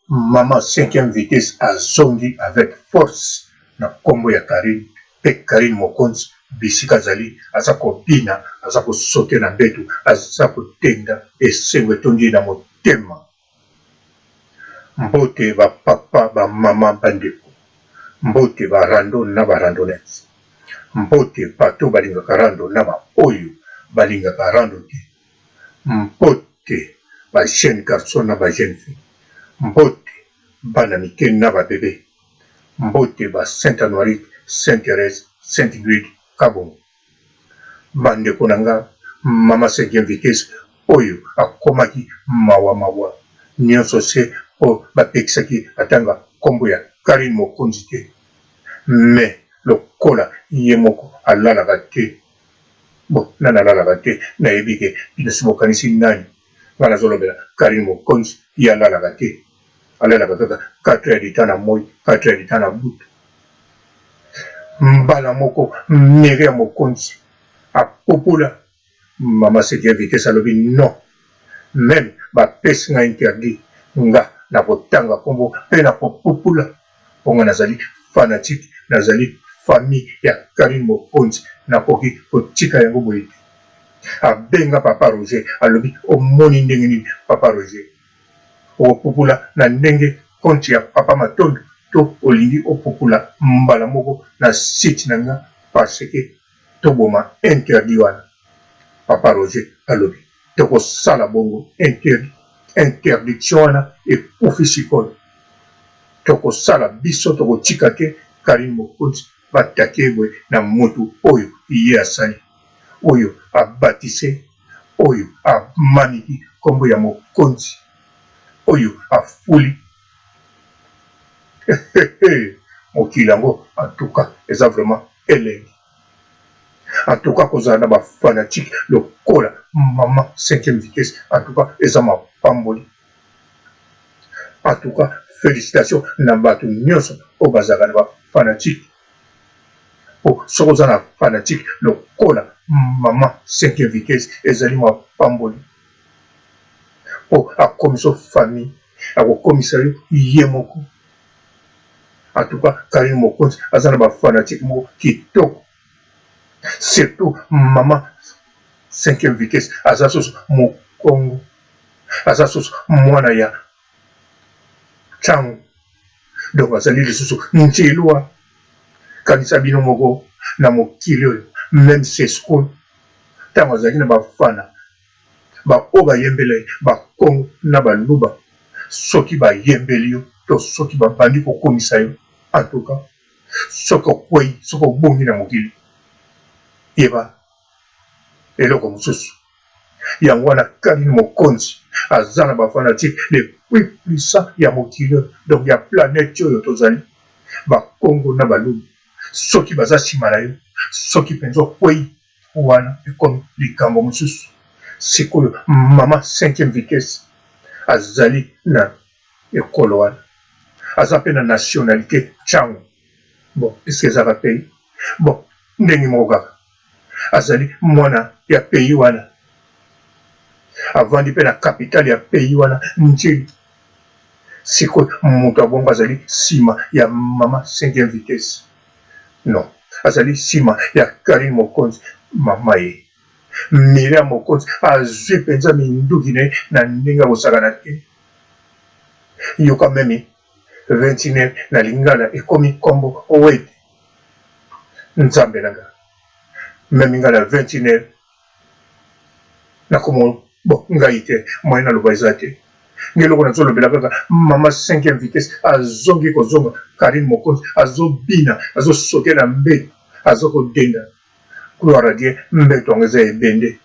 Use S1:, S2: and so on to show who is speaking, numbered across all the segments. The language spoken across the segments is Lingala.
S1: Maman cinquième vitesse azongi avec force na kombo ya Carine pe Carine Mokonzi bisika azali aza kobina aza ko sauter na mbetu aza kotenda esengo etondi ye na motema. Mbote ba papa ba maman ba ndeko mbote ba rando na ba randonnettes mbote bato balingaka rando na ba oyo balingaka rando te. Mbote ba jeune garçon na ba jeune fille, mbote bana mike na ba bebe, mbote ba saint Anuarite, saint Therèse, saint Ingrid Kabongo. Ba ndeko na nga, mama cinquième vitesse oyo akomaki mawa mawa, nionso se po bapekisaki atanga kombo ya Carine Mokonzi te, mais lokola ye moko alalaka te, Bon nani alalaka te nayebi ke bino si bokanisi nani nga nazolobela Carine mokonzi ye alalaka te alalaka kaka 4 heures du temps na moyi 4 heures du temps na butu mbala moko Miriam mokonzi apopola mama seki ya vitesse alobi non meme bapesi nga interdit nga nakotanga kombo pe nakopupula Po nga nazali fanatique nazali famille ya Carine Mokonzi nakoki kotika yango boye te. Abenga papa Roger alobi omoni ndenge nini papa Roger okopupula na ndenge compte ya papa Matondo to olingi opupula mbala moko na site na nga parce que toboma interdit wana. Papa Roger alobi tokosala bongo interdiction wana ekufi sikoyo tokosala biso tokotika te Carine Mokonzi ba attaque ye boye na mutu oyo ye asali oyo abatise oyo amaniki kombo ya Mokonzi oyo afuli mokili yango en tout cas eza vraiment elengi. En tout cas kozala na ba fanatique lokola maman cinquième vitesse en tout cas eza mapamboli en tout cas felicitations na batu nionso oyo bazalaka na ba fanatique po soki oza na fanatique lokola maman cinquième vitesse ezali mapamboli po akomisa yo famille akokomisa yo ye moko En tout cas Carine Mokonzi aza na ba fanatique moko kitoko surtout maman cinquième vitesse aza susu mokongo aza susu mwana ya tshangu donc azali lisusu njelua kanisa bino moko na mokili oyo meme sesco ntango azalaki na bafana Ba oyo ba yembela ye ba kongo na ba luba soki ba yembeli yo to soki ba bandi ko komisa yo en tout cas soki okweyi soki obongi na mokili yeba eloko mosusu yango wana Carine Mokonzi aza na ba fanatique les plus puissants ya mokili oyo donc ya planète oyo tozali ba kongo na ba luba soki baza sima na yo soki penza okweyi Wana ekomi likambo mosusu. Sikoyo mama cinquième vitesse azali na ekolo wana aza pe na nationalite tshangu bon est ce que ezaka pays bon ndenge moko kaka azali mwana ya pays wana avandi pe na capitale ya pays wana ndjili sikoyo moto ya bongo azali sima ya mama cinquième vitesse Non azali sima ya Carine Mokonzi mama ye Miriam Mokonzi azui penza minduki na ye na ndenge ya kosakana te yoka meme 21 na lingala ekomi kombo owete nzambe na nga meme nga na 21 Nakomo bon ngai te moyen naloba eza te nga eloko nazolobela kaka mama cinquième vitesse azongi kozonga Carine Mokonzi azobina azo sauter na mbetu azo kodenda gloire à Dieu mbetu yango eza ebende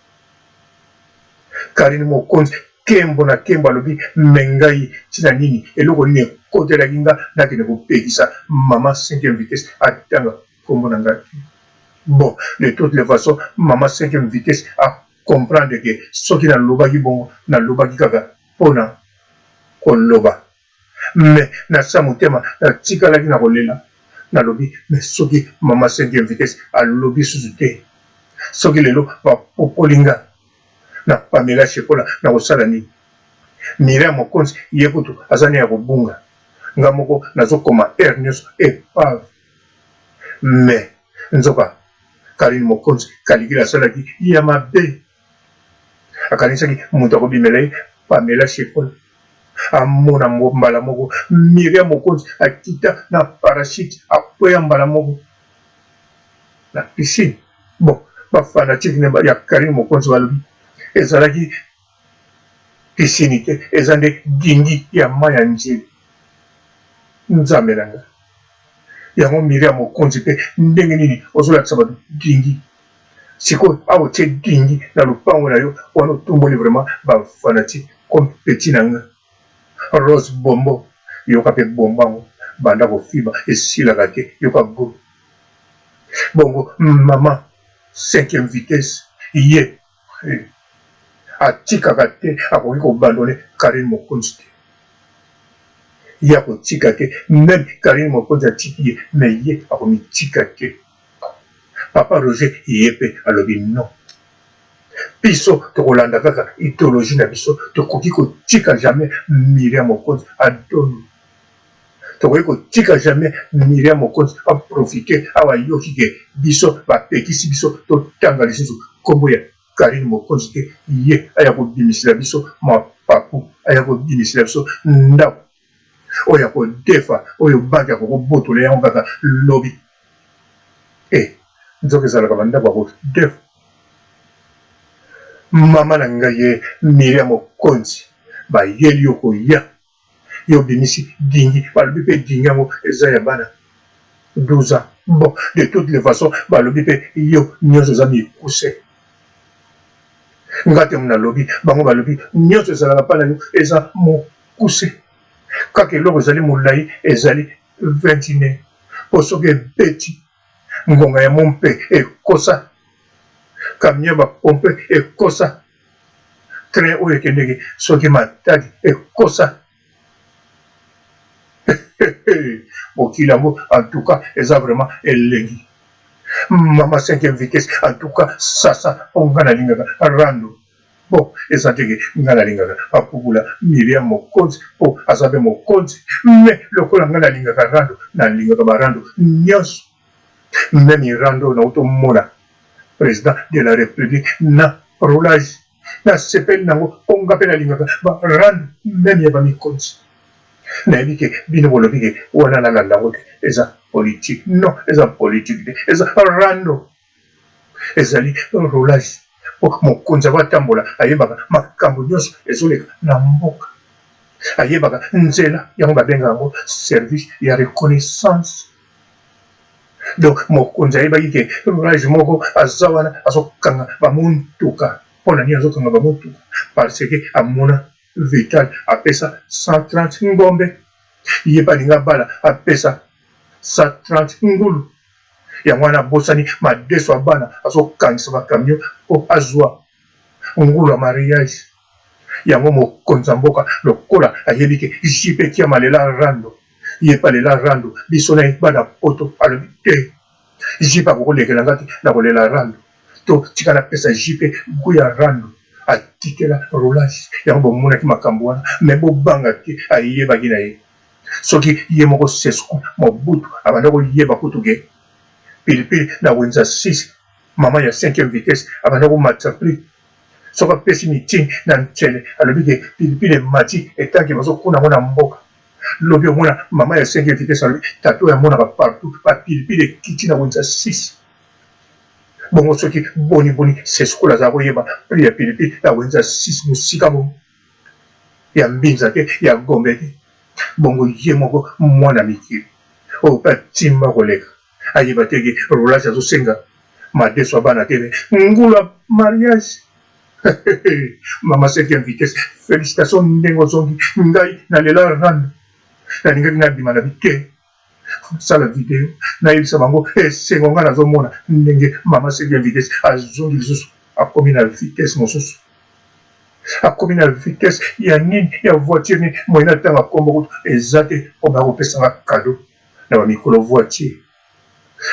S1: Carine Mokonzi kembo na kembo alobi mais ngai tina nini eloko nini ekotelaki nga nakende kopekisa mama cinquième vitesse atanga kombo na nga te bon de toutes les façons maman cinquième vitesse a comprendre que soki na lobaki bongo na lobaki kaka pona koloba mais na sa motema na tikalaki na kolela na lobi mais soki maman cinquième vitesse alobi susu te soki lelo ba popoli nga na Pamela Shekola na kosala nini? Miriam Mokonzi ye kutu aza ne ya kobunga. Nga moko nazo koma heure nioso epave. Mais nzoka Carine Mokonzi Caligula asalaki ya mabe. Akanisaki mutu akobimela ye Pamela Shekola. Amona mbala moko Miriam Mokonzi akita na parachute akweya mbala moko na piscine. Bon ba fanatiques ya Carine Mokonzi balobi ezalaki piscine te eza nde dingi ya mayi ya ndjili. Nzambe na nga. Yango Miriam Mokonzi pe ndenge nini ozolakisa batu dingi? Sikoyo awa otie dingi na lopango na yo wana otumboli vraiment ba fanatique comme petit na nga Rose Bombo yoka pe bombo yango banda kofiba esilaka te yoka gout bongo maman cinquième vitesse ye atikaka te akoki ko abandonne Carine Mokonzi te ye akotika te meme Carine Mokonzi atiki ye mais ye akomitika te. Papa Roger ye pe alobi non biso tokolanda kaka ideologie na biso tokoki kotika jamais Miriam Mokonzi adonu tokoki kotika jamais Miriam Mokonzi a profiter awa ayoki ke biso bapekisi biso totanga lisusu kombo ya Carine Mokonzi te ye aya kobimisela biso mapapu aya kobimisela biso ndaku oyo akodefa oyo banki akoki kobotola yango kaka lobi eh nzoka ezalaka ba ndako ya kodefa mama na ngai ye Miriam Mokonzi bayeli yo koya yo obimisi dingi balobi pe dingi yango eza ya bana 12 ans bon de toutes les façons balobi pe yo nionso eza mikuse nga te nalobi bango balobi nionso ezalaka pa na yo eza mokuse kaka eloko ezali molayi ezali 21 po soki ebeti ngonga ya mompe ekosa camion ba pompe ekosa train oyo ekendeke soki matadi ekosa mokili yango en tout cas eza vraiment elengi mama cinquième vitesse en tout cas sasa po nga nalingaka rando bon eza te ke nga nalingaka apubula Miriam mokonzi po aza pe mokonzi mais lokola nga nalingaka rando nalingaka ba rando nionso meme rando nauti omona president de la republique na roulage nasepeli nango po nga pe nalingaka ba rando meme ya ba mikonzi nayebi ke bino bolobi ke wana nalanda yango te eza politique non eza politique te eza rando ezali roulage po mokonzi yango atambola ayebaka makambo nyonso ezoleka na mboka ayebaka nzela yango babenga yango service ya reconnaissance donc mokonzi ayebaki ke roulage moko aza wana azokanga bamontuka mpo na nini azokanga bamotuka parce que amona vital apesa 130 ngombe ye mpe alingi abala apesa 130 ngulu yango wana abosani madeso ya bana azokangisa ba camion po azua ngulu ya mariage yango mokonzi ya mboka lokola ayebi ke JP Kiama alela rando ye pe alela rando biso na ye bana poto alobi te JP akoki kolekela nga te na kolela rando to tika napesa JP gout ya rando atikela roulage yango bomonaki makambo wana mais bobanga te ayebaki na ye Soki ye moko Sesko Mobutu abanda koyeba kutu ke pilipili na wenze ya 6 maman ya cinquième vitesse abanda komatisa prix soki apesi meeting na Nsele alobi ke pilipili emati etant ke bazo kuna yango na mboka lobi omona maman ya cinquième vitesse alobi tata oyo amonaka partout ba pilipili ekiti na wenze ya 6 bongo soki boni boni Sesko azala koyeba prix ya pilipili na wenze ya 6 mosika bongo ya mbinza te ya gombe te bongo ye moko mwana mikili oyo pe atimba koleka ayeba te ke roulage azosenga madesu ya bana te me ngulu ya mariage mama cinquième vitesse felicitation ndenge ozongi ngai nalela rando nalingaki nabima na bite sala video nayebisa bango esengo ngai nazomona ndenge mama cinquième vitesse azongi lisusu akomi na vitesse mosusu akomi na vitesse ya nini ya voiture nini moyen natanga kombo kutu eza te po baya kopesa nga cadeau na ba mikolo voiture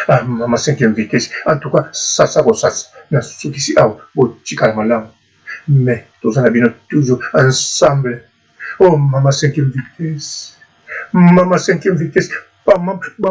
S1: ah mama cinquième vitesse en tout cas sasa kosasa nasukisi awa botikala malamu mais toza na bino toujours ensemble. Oh mama cinquième vitesse, mama cinquième vitesse, ba, ba.